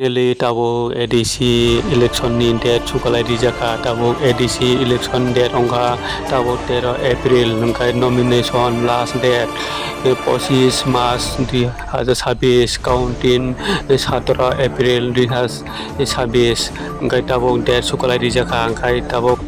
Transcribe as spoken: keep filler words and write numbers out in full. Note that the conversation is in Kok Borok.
Finally, tabuk A D C election ni date sukalai rijak kha. Tabuk A D C election date wngkha tabuk tero April, hwnkhe nomination last date pochis March dui hajar sabis, counting satro April dui hajar sabis, hwnkhe tabuk date sukalai rijak kha, hwnkhe tabuk